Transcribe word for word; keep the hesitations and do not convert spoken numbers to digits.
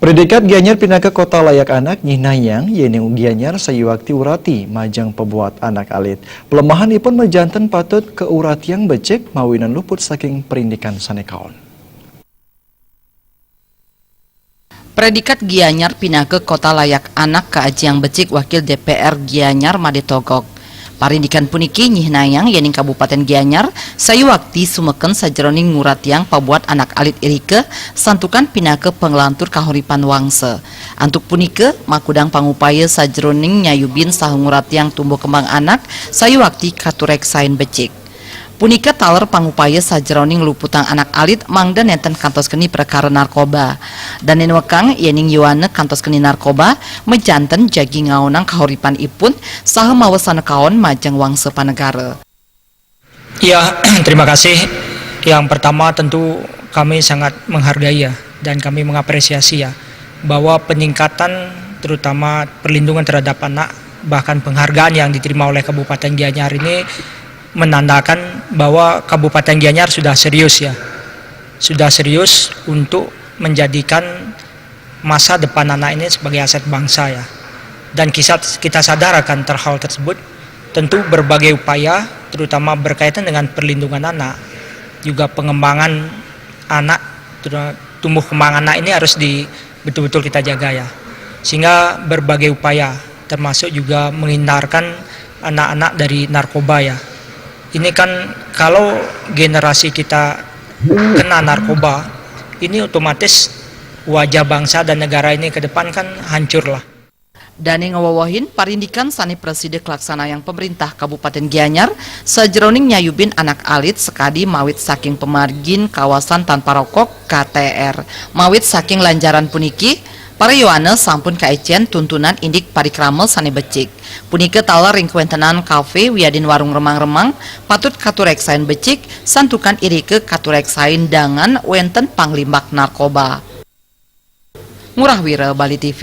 Predikat Gianyar pinaka kota layak anak nyihnayang, yéning Gianyar sayuakti urati majeng pabuat anak alit. Pelemahanipun majanten patut kauratiang becik mawinan luput saking perindikan sané kaon. Predikat Gianyar pinaka kota layak anak kaajiang becik Wakil D P R Gianyar Madé Togog. Parindikan puniki nyihnayang yéning Kabupatén Gianyar sayuakti sumeken sajeroning nguratiang pabuat anak alit irika santukan pinaka panglantur kahuripan wangsa. Antuk punika, makudang pangupaya sajeroning nyayubin saha nguratiang tumbuh kembang anak sayuakti katureksain becik. Punika taler pangupaya sajeroning luputang anak alit mangda nénten kantos keni prekara narkoba. Dané newekang yéning yuana kantos keni narkoba, majanten jagi ngaonang kahuripanipun saha mawasana kaon majeng wangsa panegara. Ya, terima kasih. Yang pertama, tentu kami sangat menghargai, ya, dan kami mengapresiasi, ya, bahwa peningkatan terutama perlindungan terhadap anak, bahkan penghargaan yang diterima oleh Kabupaten Gianyar ini menandakan bahwa Kabupaten Gianyar sudah serius, ya, sudah serius untuk menjadikan masa depan anak ini sebagai aset bangsa, ya. Dan kita sadar akan hal tersebut, tentu berbagai upaya, terutama berkaitan dengan perlindungan anak, juga pengembangan anak, tumbuh kembang anak ini harus di, betul-betul kita jaga, ya. Sehingga berbagai upaya, termasuk juga menghindarkan anak-anak dari narkoba, ya. Ini kan kalau generasi kita kena narkoba, ini otomatis wajah bangsa dan negara ini ke depan kan hancur lah. Dané ngawewehin parindikan sané prasida kalaksanayang Pamréntah Kabupatén Gianyar sajeroning nyayubin anak alit sakadi mawit saking pamargin kawasan tanpa rokok K T R. Mawit saking lanjaran puniki, para yowana sampun kaécén tuntunan indik parikrama sané becik. Punika taler ring kawéntenan kafé wiadin warung remang-remang patut katureksain becik santukan irika katureksain dangan wénten panglimbak narkoba. Ngurah Wira, Bali T V.